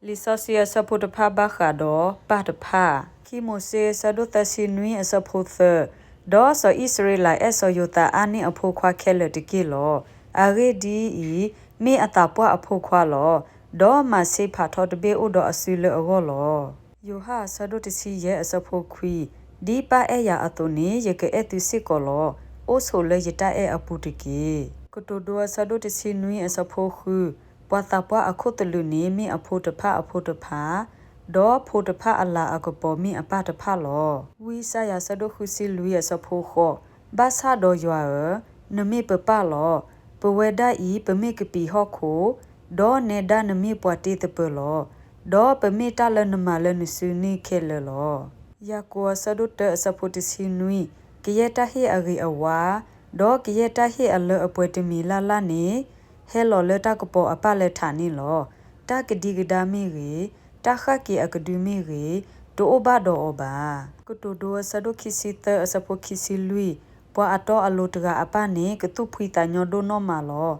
လံာ်စီဆှံအဆၢဖိတဖၣ်ဘၣ်ဃးဒီးပၢ်တဖၣ်, ခံမိၤၡ့အဆၢဒိၣ်သၢဆံနွံအဆၢဖိသၢ, ဒီးစီၤအံၣ်စရ့လးအဲၣ်စီၤယိၤသးအါန့ၢ်အဖိခွါခဲလၢာ်တက့ၢ်လီၤ. အဂ့ၢ်ဒ်အံၤ, မ့ၢ်အသးပှၢ်အဖိခွါလီၤ. ဒီးမၤဆ့ဖးထီတဘ့ၣ်အိၣ်ဒီးအစုလၢအဂီၢ်လီၤ. ယိၤဟၣ်အဆၢဒိၣ်တဆံယဲၢ်အဆၢဖိခွံ, ဒ်ပၢ်အဲၣ်ယၤအသိးန့ၣ် ယကအဲၣ်သုစ့ၢ်ကီးလီၤ. အိၣ်ဆိးလၢယတၢ်အဲၣ်အပူၤတက့ၢ်. ကတိၤဒိအဆၢဒိၣ်တဆံနွံအဆၢဖိဃု, ပှၤသးပှၢ်အခိၣ်သလုးန့ၣ်မ့ၢ်အဖိတဖၣ်အဖိတဖၣ်, ဒီးဖိတဖၣ်အလၤအကပီၤမ့ၢ်အပၢ်တဖၣ်လီၤ. ဝံယၡါယၤအဆၢဒိၣ်ဃုဆံလွံၢ်အဆၢဖိဃိး, ဘၣ်ဆၣ်ဒီးယွၤဧၢ, နမ့ၢ်ပပၢ်လီၤ. ပဝဲဒၣ်အံၤ ပမ့ၢ်ကပံာ်ဟီၣ်ခိၣ်, ဒီးနဲဒၣ်နမ့ၢ်ပှၤတ့သပၢၤလီၤ. ဒီးပမ့ၢ်တၢ်လၢနမၤလၢနစုန့ၣ်ခဲလၢာ်လီၤ. ယၤကိာ်အဆၢဒိၣ်တၢအဆၢဖိတဆံနွံ, ကယဲၢ်တၢ်ဟ့ၣ်အဂ့ၤအဝါ, ဒီးကယဲၢ်တၢ်ဟ့ၣ်အလၢအပှဲၤတမံၤလၢ်လၢ်န့ၣ် ဟဲလီၤလၢတၢ်ကပီၤအပၢ်လၢထးန့ၣ်လီၤ. တၢ်ကဒံကဒါမ့ၢ်ဂ့ၤ, တၢ်ဃၣ်က့ၤအကဒုမ့ၢ်ဂ့ၤ, တအိၣ်ဘၣ်ဒီးအီၤဘၣ်. ကတိၤဒိအဆၢဒိၣ်ခံဆံသၢအဆၢဖိခံဆံလွံၢ်, ပှၤအတီအလိၤတဂၤအပၢ်န့ၣ် ကသူၣ်ဖှံသးညီဒိၣ်နီၢ်မးလီၤ.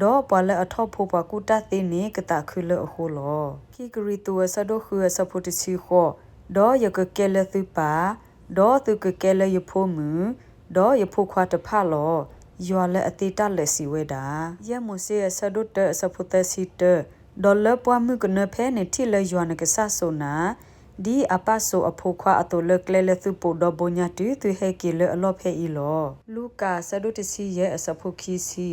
ဒီးပှၤလၢအထီၣ်ဖိပှၤကူၣ်တၢ်သ့န့ၣ် ကသးခုလၢအဃိလီၤ. ခံကရံၣ်သူးအဆၢဒိၣ်ဃုအဆၢဖိတဆံဃိး, ဒီးယကကဲလၢသုပၢ်, ဒီးသုကကဲလၢယဖိမုၣ်, ဒီးယဖိခွါတဖၣ်လီၤ. ယွၤလၢအသ့တၢ်လၢာ်စံးဝဲဒၣ်. ယဲၢ်မိၤၡ့အဆၢဒိၣ်တၢအဆၢဖိသၢဆံတၢ, ဒီးလၢပှၢ်မုၢ်ကနၢဖဲန့ၣ်ထံၣ်လၢယွၤနကစၢ်စိာ်နၤ, ဒ်အပၢ်စိာ်အဖိခွါအသိးလၢကျဲလၢသုပိာ်ဒီဘိညါတုၤသုဟဲက့ၤလၢအလီၢ်ဖဲအံၤလီၤ. လူၤကၣ်အဆၢဒိၣ်တဆံယဲၢ်အဆၢဖိခံဆံ,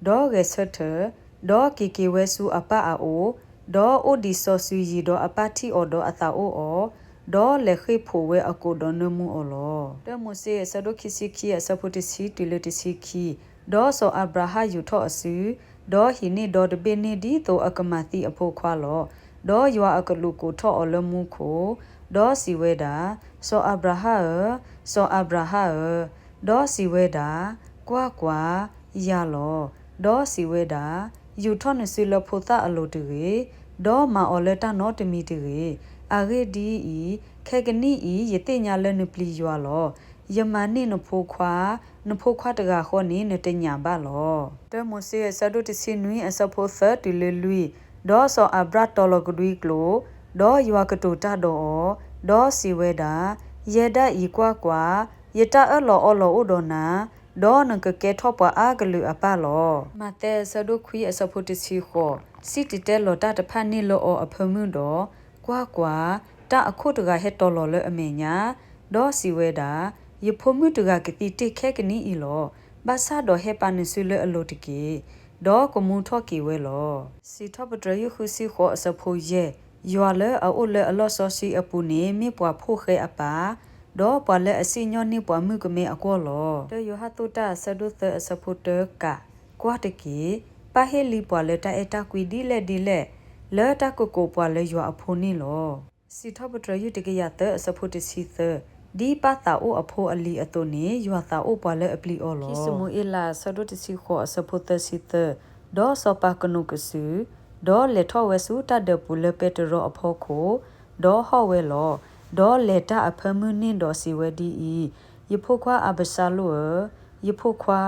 ဒီးဂဲၤဆၢထၢၣ်, ဒီးက့ၤက့ၤဝဲဆူအပၢ်အအိၣ်, ဒီးအိၣ်ဒံးစီၤစုၤယံၤဒီးအပၢ်ထံၣ်အီၤဒီးအသးအိၣ်အီၤ, ဒီးလဲၤဃ့ၢ်ဖိးဝဲအကိာ်ဒီးနၢမူအီၤလီၤ. တၢမိၤၡ့အဆၢဒိၣ်ခံဆံခံအဆၢဖိတဆံတုၤလၢတဆံခံ, ဒီးစီၤအၤဘြၤဟၣ်ယူာ်ထီၣ်အစု, ဒီးဟံးန့ၢ်ဒီတဘ့ၣ်န့ၣ်ဒ်သိးအကမၤသံအဖိခွါလီၤ. ဒီးယွၤအကလူးကိးထီၣ်အီၤလၢမူခိၣ်, ဒီးစံးဝဲဒၣ်, စီၤအၤဘြၤဟၣ်ဧၢ, စီၤအၤဘြၤဟၣ်ဧၢ, ဒီးစံးဝဲဒၣ်, ကွၢ်ကွၢ်, ယၤလီၤ. ဒီးစံးဝဲဒၣ်, ယူာ်ထီၣ်နစုလၢဖိသၣ်အလိၤတဂ့ၤ, ဒီးမၤအီၤလၢတၢ်နီတမံၤတဂ့ၤ. အဂ့ၢ်ဒ်အံၤ, ခဲကနံၣ်အံၤ ယသ့ၣ်ညါလၢနပျံၤယွၤလီၤ. ယမၤန့ၢ်နဖိခွါ, နဖိခွါတဂၤဃီန့ၣ် နတညၣ်ဘၣ်လီၤ. တၢမိၤၡ့အဆၢဒိၣ်တဆံနွံအဆၢဖိသၢတုၤလၢလွံၢ်, ဒီးစီၤအၤဘြၣ်တီၤလီၤကဒွံကျိာ်, ဒီးယွၤကတိၤတၢ်ဒီးအီၤ, ဒီးစံးဝဲဒၣ်, ယဲဒၣ်အံၤကွၢ်ကွၢ်, ယတၢ်အၢၣ်လီၤအီလီၤအိၣ်ဒီးနၤ, ဒီးနကကဲထီၣ်ပှၤအါကလုာ်အပၢ်လီၤ. မးသဲအဆၢဒိၣ်ခွံအဆၢဖိတဆံဃိး, စံၣ်တဲၤတဲလီၤတၢ်တဖၣ်န့ၣ်လၢအီၤအဖၢမုၢ်ဒီး, ကွၢ်ကွၢ်, တၢ်အခိၣ်တဂၤဟဲတီၤလီၤလၢအမဲာ်ညါ, ဒီးစံးဝဲဒၣ်, ယဖိမုၣ်တဂၤကသံတ့ၢ်ခဲကနံၣ်အံၤလီၤ. ဘၣ်ဆၣ်ဒီးဟဲပာ်နစုလၢအလိၤတက့ၢ်, ဒီးကမူထီၣ်က့ၤဝဲလီၤ. စံးထီၣ်ပတြၢၤယုၢ်ဃုဆံဃိးအဆၢဖိယဲၢ်, ယွၤလၢအအိၣ်လၢအလီၢ်စီဆှံအပူၤန့ၣ် မ့ၢ်ပှၤဖှီၣ်ဃဲအပၢ်, ဒီးပှၤလၢအစံၣ်ညီၣ်န့ၢ်ပှၤမုၣ်ကမဲအကွီၢ်လီၤ. တၢယိၤဟၣ်သိၣ်တၢ်အဆၢဒိၣ်သၢအဆၢဖိတၢကး, ကွၢ်တက့ၢ်, ပၢ်ဟ့ၣ်လံပှၤလၢတၢ်အဲၣ်တၢ်ကွံဒ်လဲၣ်ဒ်လဲၣ်, လၢတၢ်ကကိးပှၤလၢယွၤအဖိန့ၣ်လီၤ. စံးထီၣ်ပတြၢၤယုၢ်တကယၤသၢအဆၢဖိတဆံသၢ, ဒ်ပၢ်သးအိၣ်အဖိအလံၤအသိးန့ၣ် ယွၤသးအိၣ်ပှၤလၢအပျံၤအီၤလီၤ. ခံၡမူၤအ့လးအဆၢဒိၣ်တဆံဃိးအဆၢဖိသၢဆံသၢ, ဒီးစီၤပၤကနိးကစုာ်, ဒီးလဲၤထီၣ်ဝဲဆူတၢ်ဒၢးပူၤလၢပဲတရီအဖီခိၣ်, ဒီးဟီၣ်ဝဲလီၤ. ဒီးလဲၤတၢ်အဖၢမုၢ်န့ၣ်ဒီးစံးဝဲဒ်အံၤ, ယဖိခွါအၤဘၡါလိၣ်ဧၢ, ယဖိခွါ,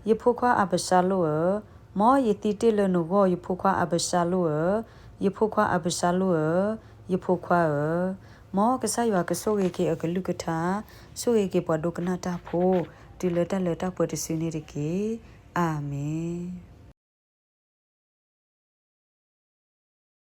ယဖိခွါအၤဘၡါလိၣ်ဧၢ, မ်ယသံတ့ၢ်လၢနဂီၢ် ယဖိခွါအၤဘၡါလိၣ်ဧၢ, ယဖိခွါအၤဘၡါလိၣ်ဧၢ, ယဖိခွါဧၢ. မ်ကစၢ်ယွၤကဆိၣ်ဂ့ၤက့ၤအကလုၢ်ကထါ, ဆိၣ်ဂ့ၤက့ၤပှၤဒိကနၣ်တၢ်ဖိ, တုၤလၢတၢ်လၢတၢ်ပှဲၤတစုန့ၣ်တက့ၢ်. အၤမ့ၣ်.